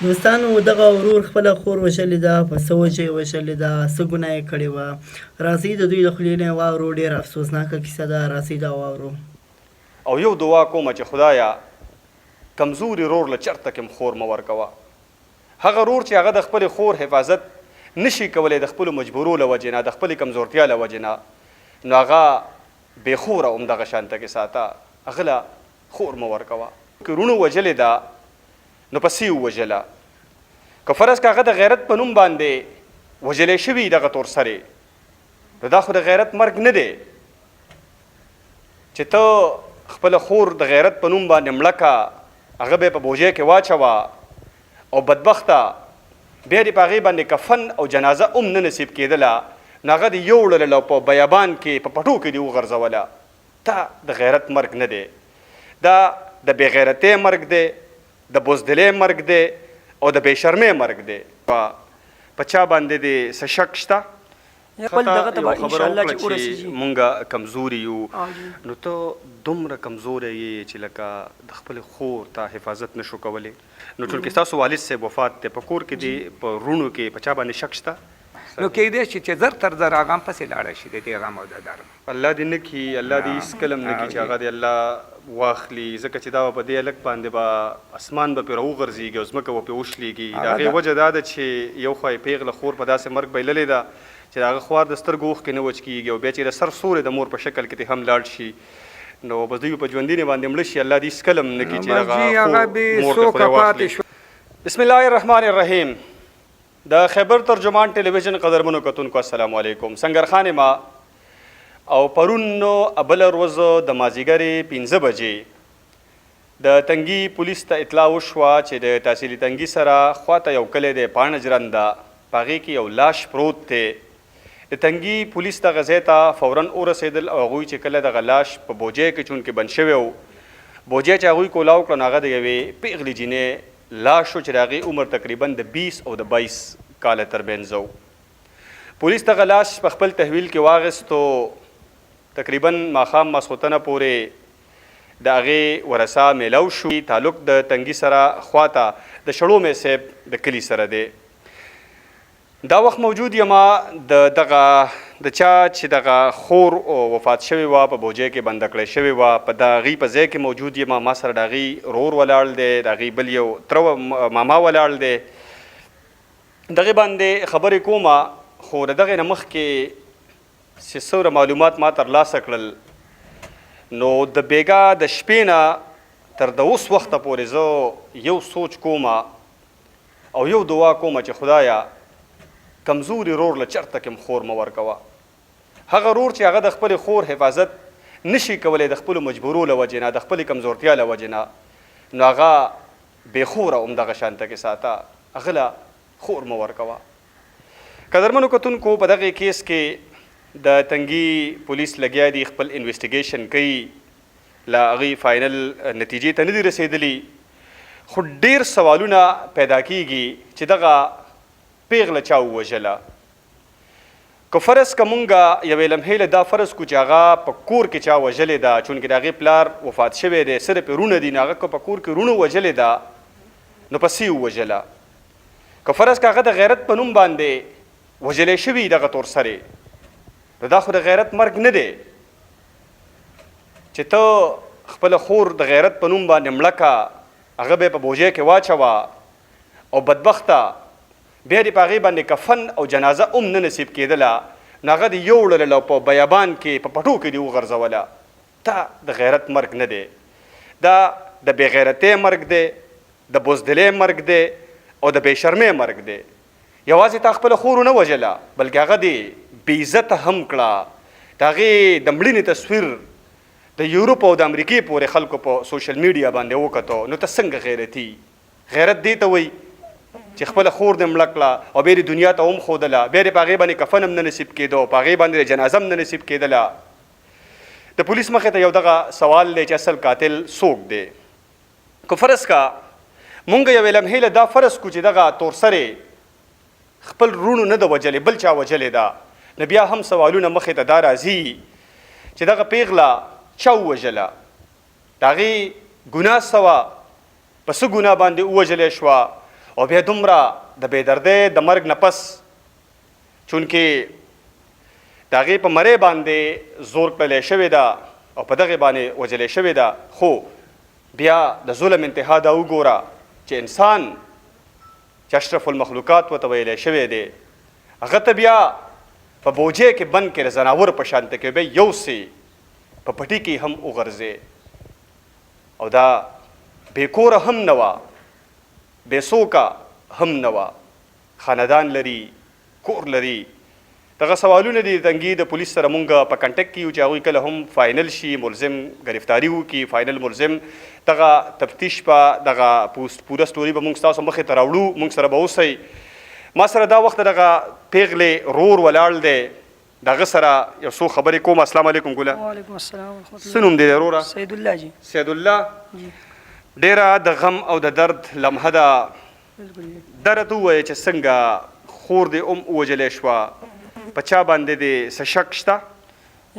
دوستانو دغه ورور خپله خور وژلې ده، په څه وجه یې وژلې ده، څه ګناه یې کړې وه؟ راځئ د دوی له خولې نه یې واورو، ډېره افسوسناکه کیسه ده، راځئ دا واورو. او یو دعا کومه چې خدایه کمزوري رور له چرته کم خور مه ورکوه هغه رور چې هغه د خپلې خور حفاظت نشي کولی د خپلو مجبورو له وجې نه د خپلې کمزورتیا له وجې نه نو هغه بې خوره همدغه شانته کې ساته هغه له خور مه ورکوه. که روڼو وژلې ده نو په څه یې ووژله؟ که فرض که هغه د غیرت په نوم باندې وژلی شوي دغه تورسرې نو دا خو د غیرت مرګ نه دی چې ته خپله خور د غیرت په نوم باندې مړه که، هغه به په بوجۍ کې واچوه او بدبخته بیا دې په هغې باندې کفن او جنازه هم نه نصیب کېدله نو هغه دې یوړله او په بیابان کې په پټو کې دې وغورځوله. دا د غیرت مرګ نه دی، دا د بې غیرتۍ مرګ دی، د بزدلۍ مرګ دی او د بې شرمۍ مرګ دی. په چا باندې دې څه شک شته؟ خپل دغه ته یوه به خبره انشاءالله وکړه چې چې ورسیږي. مونږ کمزوري یو او جی. نو ته دومره کمزوری یې چې لکه د خپلې خور تا حفاظت نه شو کولی نو چونکې ستاسو والد صاحب وفات دی په کور کې دې په وروڼو کې په چا باندې شک شته؟ نو کېدای شي چې زر تر زره هغه هم پسې لاړه شي د دې غم او د درد. الله دې نه کړي، الله دې هیڅکله هم نه کړي چې هغه دې الله واخلي، ځکه چې دا به په دې هلک باندې به اسمان به پرې راوغورځېږي او ځمکه به پرې وشلېږي. د هغه هغې ده. وجه دا ده چې یو خوا یې پېغله خور په داسې مرګ بایللې ده چې د هغه خوار د سترګو اوښکې نه وچ کېږي او بیا چې د سر سوری د مور په شکل کې ترې هم لاړ شي نو بس دوی به په ژوندینې باندې مړه شي. الله دې هیڅکله هم نه کړي نو چې بس دغه جي هغه خور بې مور دې څوکه خدای پاتې واخلي. شو. بسم الله الرحمن الرحیم. د خیبر ترجمان ټلویزیون قدرمنو کتونکو السلام علیکم. سنګر خان ما او پرون بله ورځ د مازیګرې 5 بجې د تنګي پولیس ته اطلاع وشوه چې د تحصیلي تنګي سره خواته یو کلی دی پاڼه جرنده، په هغې کې یو لاش پروت دی. د تنګي پولیس دغه ځای ته فوراً ورسېدل او هغوی چې کله دغه لاش په بوجۍ کې چونکې بند شوی و، بوجۍ چې هغوی کولاو کړه نو هغه د یوې پېغلې جینۍ لاش شو چې د هغې عمر تقریباً د 20 او د 22 کاله ترمنځ و. پولیس دغه لاش په خپل تحویل کې واخیستو. تقریباً ماښام ماسخوتنه پورې د هغې ورثه میلاو شو. تعلق د تنګي سره خواته د شړومې صیب د کلي سره دی. دا وخت موجود یم د دغه د چا چې دغه خور وفات شوې وه، په بوجۍ کې بنده کړی شوې وه، په د هغې په ځای کې موجود یم. ما سره د هغې رور ولاړ دی، د هغې بل یو تره ماما ولاړ دی. دغې باندې خبرې کوم، خو د دغې نه مخکې چې څومره معلومات ما ترلاسه کړل نو د بیګا د شپې نه تر د اوس وخته پورې زه یو سوچ کوم او یو دعا کوم چې خدایا کمزوري رور له چرته کم خور مه ورکوه. هغه رور چې هغه د خپلې خور حفاظت نشي کولی د خپلو مجبورو له وجې نه، د خپلې کمزورتیا له وجې نه، نو هغه بې خوره همدغه شانته کې ساته، هغه له خور مه ورکوه. قدرمنو کتونکو، په دغه کیس کې د تنګي پولیس لګیا دي، خپل انویسټیګیشن کوي، لا هغوی فاینل نتیجې ته نه دي رسېدلي، خو ډېر سوالونه پیدا کېږي چې دغه پېغله چا ووژله؟ که فرض که مونږ یوې لمحې له دا فرض کړو چې هغه په کور کې چا وژلې ده، چونکې د هغې پلار وفات شوی دی، صرف یې وروڼه دي، نو هغه که په کور کې وروڼو وژلې ده نو په څه یې ووژله؟ که فرض که هغه د غیرت په نوم باندې وژلی شوي دغه تورسرې، نو دا خو د غیرت مرګ نه دی چې ته خپله خور د غیرت په نوم باندې مړه که، هغه به په بوجۍ کې واچوه او بدبخته بیا دې په هغې باندې کفن او جنازه هم نه نصیب کېدله نو هغه دې یوړله او په بیابان کې په پټو کې دې وغورځوله. دا د غیرت مرګ نه دی، دا د بې غیرتۍ مرګ دی، د بزدلۍ مرګ دی او د بې شرمۍ مرګ دی. یوازې تا خپله خور ونه وژله، بلکې هغه دې بې عزته هم کړه. د هغې د مړینې تصویر د یورپ او د امریکې پورې خلکو په سوشل میډیا باندې وکتو. نو ته څنګه غیرتي؟ غیرت دې ته وایي چې خپله خور دې مړه کړه او بیا دې دنیا ته هم ښودله، بیا دې په هغې باندې کفن هم نه نصیب کېدو، په هغې باندې جنازه هم نه نصیب کېدله. د پولیس مخې ته یو دغه سوال دی چې اصل قاتل څوک دی؟ که فرض کا مونږ یوې لمحې له دا فرض کو چې دغه تورسرې خپل وروڼو نه ده وژلې، بل چا وژلې ده، نو بیا هم سوالونه مخې ته دا راځي چې دغه پیغله چا ووژله، د هغې ګناه څه وه، په څه ګناه باندې ووژلی شوه او بیا دومره د بې دردۍ د مرګ نه پس چونکې د هغې په مرۍ باندې زور کړلی شوې ده او په دغې باندې وژلی شوې ده، خو بیا د ظلم انتها دا وګوره چې انسان چې اشرف المخلوقات ورته ویلی شوی دی هغه ته بیا په بوجۍ کې بند کړې، د ځناور په شانته کې بیا یوسې په پټي کې هم وغورځې او دا بې کوره هم نه وه، بې څوکه هم نه وه، خاندان لري، کور لري. دغه سوالونه دي د تنګي د پولیس سره مونږ په کنټک کې یو چې هغوی کله هم فاینل شي، ملزم ګرفتاري وکړي، فاینل ملزم دغه تفتیش به دغه پوسټ پوره سټوري به مونږ ستاسو مخې ته راوړو، مونږ سره به اوسئ. ما سره دا وخت دغه پیغلې رور ولاړ دی، د هغه سره یو څو خبرې کوم. السلام علیکم ګله. وعلیکم السلام ورحمت الله. څه نوم دی وروره؟ سید الله جی. سید الله، ډیره د غم او د درد لمحه ده. دا راته ووایه چې څنګه خور دې هم ووژلی شوه، په چا باندې دې څه شک شته؟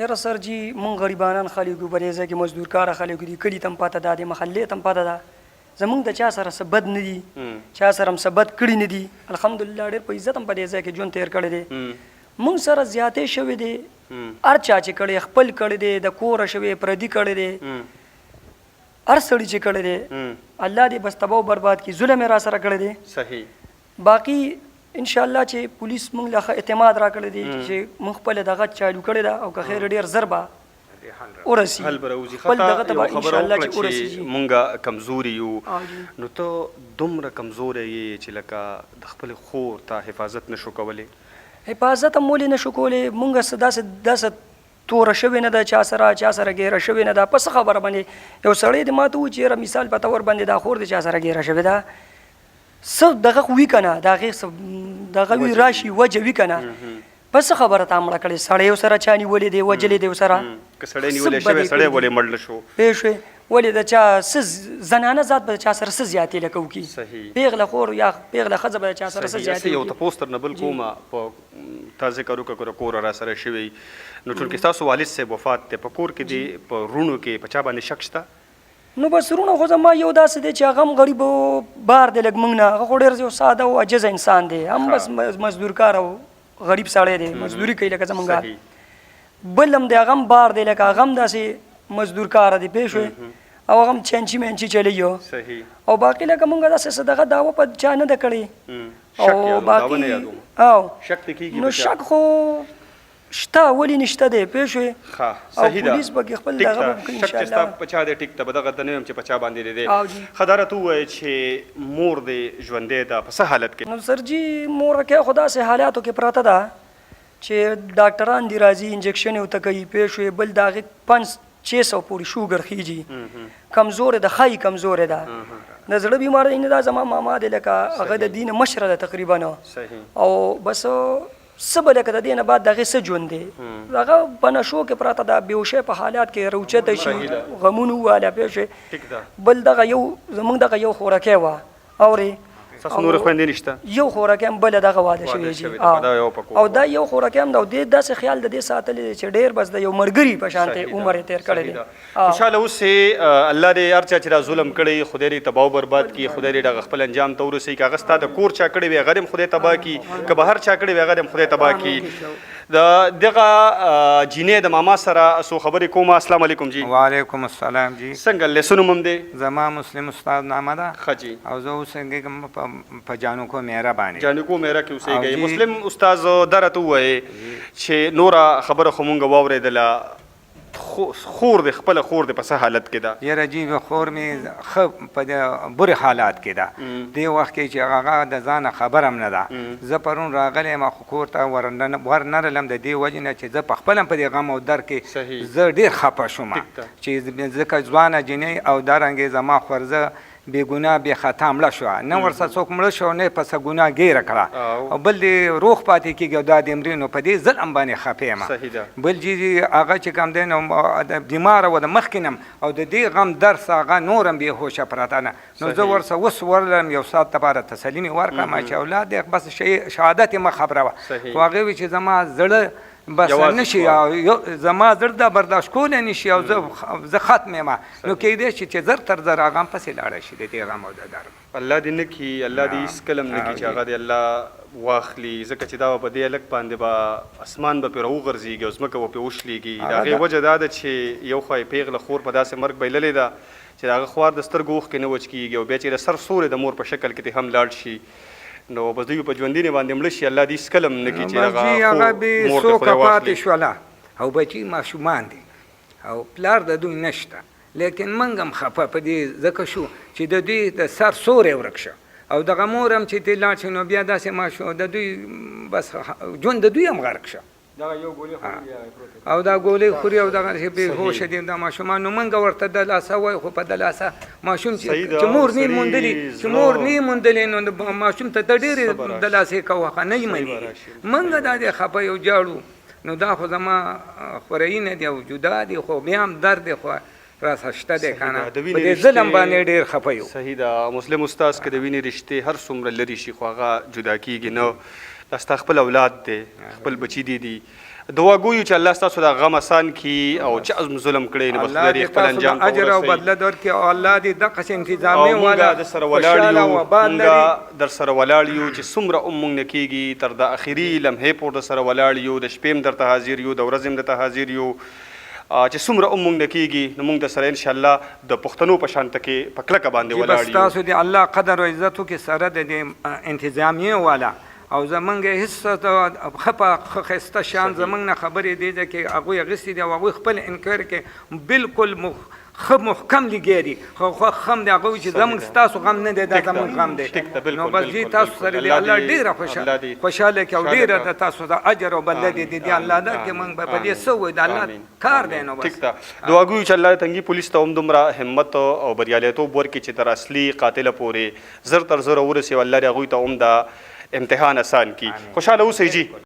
یاره سر جی، مونږ غریبانان خلک یو، په دې ځای کې مزدورکاره خلک یو، دې کلي ته هم پته ده، دې محلې ته هم پته ده، زمونږ د چا سره څه بد نه دي، چا سره هم څه بد کړي نه دي، الحمدلله ډېر په عزت هم په دې ځای کې ژوند تېر کړی دی. مونږ سره زیاتې شوې دی، هر چا چې کړی خپل کړی دی، د کوره شوی، پردي کړی دی، هر سړي چې کړی دی الله دې بس تباه او برباد کړي، ظلم یې را سره کړی دی. صحیح. باقي ان شاء الله چې پولیس مونږ له ښه اعتماد راکړی دی چې مونږ خپله دغه چالو کړې ده، او که خیر ډېر زر به ورسي، حل به راوځي. خپل دغه ته یوه به ان خبره شاء الله وکړه چې چې ورسیږي. مونږ کمزوري یو، نو ته دومره کمزوری یې چې لکه د خپلې خور ته حفاظت نشو کولی؟ حفاظت هم ولې نشو کولی، مونږ څه داسې داسې توره شوې نه ده، چا سره چا سره ګیره شوې نه ده. په څه خبره باندې یو سړی دې ماته ووایي چې یاره مثال په تور باندې دا خور دې چا سره ګیره شوې ده، څه دغه خو وي که نه، د هغې څه دغه وي راشي وجه وي که نه، په څه خبره تا مړه کړې؟ سړی ورسره چا نیولی دی، وژلی دی ورسره؟ که سړی نیولی شوی، سړی ولې مړ نه شو؟ پوه شوې؟ ولې د چا څه زنانه ذات به د چا سره څه زیاتې لکه وکړي؟ پېغله خور یا پېغله ښځه به د چا سره څه زیاتې وکړي؟ یو تپوس درنه بل کومه، په تا ذکر وکړه که د کوره راسره شوی، نو چونکې ستاسو والد صاحب وفات دی، په کور کې دې په وروڼو کې په چا باندې شک شته؟ نو بس وروڼه خو زما یو داسې دی چې هغه هم غریب بار دی لږ موږ نه، هغه خو ډېر یو ساده او عاجز انسان دی، هم بس مزدورکار او غریب سړی دی، مزدوري کوي لکه زمونږ. بل هم دی، هغه هم بار دی لکه هغه هم داسې مزدورکار دی، پوه شوې؟ او هغه هم چینچي مینچي چلوي. او باقي لکه مونږ داسې څه دغه دعوه په چا نه ده کړې. او باقي او شک دې کېږي؟ نو شک خو شته، ولې نشته دی، پوه شوې؟ ښه، صحیح ده. پولیس پکې خپل دغه به وکړي شک چې ستا په چا دی ټیک ده، به دغه ته نه وایم چې په چا باندې دی. ښه، دا راته ووایه چې مور دې ژوندی ده، په څه حالت کې؟ نو سر جي، مورکۍ خو داسې حالاتو کې پرته ده چې ډاکټران دي راځي، انجکشن یې ورته کوي، پوه شوې؟ بل د هغې 500-600 پورې شوګر خېږي، کمزورې ده، ښایي کمزورې ده، د زړه بیمارۍ نه ده. زما ماما دی لکه هغه د دین مشره ده تقریبا، او بس څه به لکه د دې نه بعد د هغې څه ژوند دی، هغه په نشو کې پرته ده، بېهوښۍ په حالات کې راوچته شي، غمونه وواله، پوه شوې؟ بل دغه یو زمونږ دغه یو خورکی وه، اورې؟ ستاسو نورې خویندې نشته؟ یو خورکی هم بله دغه واده شوې جي، او دا یو خورکی هم ده. او دې داسې خیال د دې ساتلی دی چې ډېر بس د یو ملګري په شان ته عمر یې تېر کړی دی. خوشحاله اوسې، الله دې هر چا چې دا ظلم کړی خدای دې تباه او برباد کړي، خدای دې دغه خپل انجام ته ورسوي. که هغه ستا د کور چا کړی وي هغه دې هم خدای تباه کړي، که بهر چا کړی وي هغه دې هم خدای تباه کړي. د دغه جینۍ د ماما سره څو خبرې کوم. السلام علیکم جی. وعلیکم السلام جی. څنګه له څه نوم هم دی؟ زما مسلم استاد نامه ده. ښه جی. او زه اوسېږم په جانوکو میره باندې. جانوکو میره کې اوسېږئ. مسلم استاد، دا راته ووایې چې نوره خبره خو مونږ واورېدله، خور دې خپله خور دې په څه حالت کې ده؟ یاره جی، خور مې ښه په بري حالات کې ده، دې وخت کې چې هغه د ځانه خبر هم نه ده. زه پرون راغلی یم خو کور ته ور نه رلم، د دې وجې نه چې زه په خپله په دې غم او درد کې زه ډېر خفه شوم، چې ځکه ځوانه جینۍ او دارنګې زما خورزه بې ګناه بې خطا مړه شوه، نه ورسره څوک مړه شو، نه یې په څه ګناه ګیره کړه، او بل دې روغ پاتې کېږي او دا دې مري، نو په دې ظلم باندې خفه یم. بل جی هغه چې کوم دی نو بیماره وه د مخکې نه هم، او د دې غم درس هغه نور هم بې هوشه پرته ده. نو زه ورسره اوس ورغلم یو ساعت لپاره تسلي مې ورکړه، ما چې اولاد دی بس شهادت یې مه خبروه، خو هغې وویل چې زما زړه بس نشي، زما زړه دا برداشت کولی نشي او زه ختم یم. نو کېدای شي چې زر تر زره هغه هم پسې لاړه شي د دې غم او د درد. الله دې نه کړي، الله دې هیڅ کله هم نه کړي چې هغه دې الله واخلي، ځکه چې دا به په دې هلک باندې به اسمان به پرې راوغورځېږي او ځمکه به پرې وشلېږي. د هغې وجه دا ده چې یو خوا یې پېغله خور په داسې مرګ بایللې ده چې د هغه خوار د سترګو اوښکې نه وچ کېږي او بیا چې د سر سوری د مور په شکل کې ترې هم لاړ شي نو بس دوی به په ژوندینې باندې مړه شي. الله دې هیڅ کله هم نه کړي چې هغه مور ته خدای واخلي. پاتې شوله او بچي ماشومان دي او پلار د دوی نشته، لیکن موږ هم خفه په دې ځکه شو چې د دوی د سر سوری ورک شو او دغه مور هم چې ترې لاړ شي نو بیا داسې ماشو د دوی بس ژوند د دوی هم غرق شو. دغه یو ګولۍ خوري بیا پروت او دا ګولۍ خوري او دغه چې بې هوشه دي دا ماشومان، نو موږ ورته دلاسه وایو، خو په دلاسه ماشوم چې مور نه موندلي، چې مور نه موندلي نو ماشوم ته ته ډېرې دلاسې کوه، هغه نه یې مني. موږ دا دې خفه یو جاړو، نو دا خو زما خوريي نه دی او جدا دی، خو بیا هم درد دی خو راسره شته دی که نه، په دې ظلم باندې ډېر خفه یو. صحیح ده مسلم استاد، که د وینې رشتې هر څومره لرې شي خو هغه جدا کېږي نه. دا ستا خپل اولاد دی، خپل بچي دي دي. دعا ګو یو چې الله ستاسو دا غم اسان کړي او چا ظلم کړی نو بس الله خدای دې دې خپل تاسو انجام له ته اجر او ورسوي. بدله درکړي او الله دې دقسې او انتظامیې مونږه والا در سره ولاړ خوشحاله یو، او آباد لري. مونږه در سره ولاړ یو چې څومره هم مونږ نه کېږي تر د اخري لمحې پورې در سره ولاړ یو، د شپې هم درته حاضر یو، د ورځې هم درته حاضر یو، چې څومره هم مونږ نه کېږي نو مونږ در سره انشاءالله د پښتنو په شان ته کې په کلکه باندې جی بس ولاړ یو. تاسو دې الله قدر او عزت وکړي سره د دې انتظامیې والا او زمونږ هیڅ ښه په ښه ښایسته شان زمونږ نه خبرې دې ځای کې هغوی اخیستې دي او هغوی خپل انکوایري کې بالکل ښه محکم لګیا دي، خو خوښ هم دی هغوی چې زمونږ ستاسو غم نه دی، دا زمونږ غم دی. نو بس جی تاسو سره دی الله ډېره خوشحاله کړي او ډېره د تاسو د اجر او بدله دې دې الله درکړي. مونږ به په دې څه ووایو، د الله کار دی نو بس. ټیک ده، دعا ګو یو چې الله تنګي پولیس ته هم دومره همت او بریالیتوب ورکړي چې تر اصلي قاتله پورې زر تر زره ورسي او الله دې هغوی ته هم دا امتحان اسان کړي. خوشحاله اوسئ جی.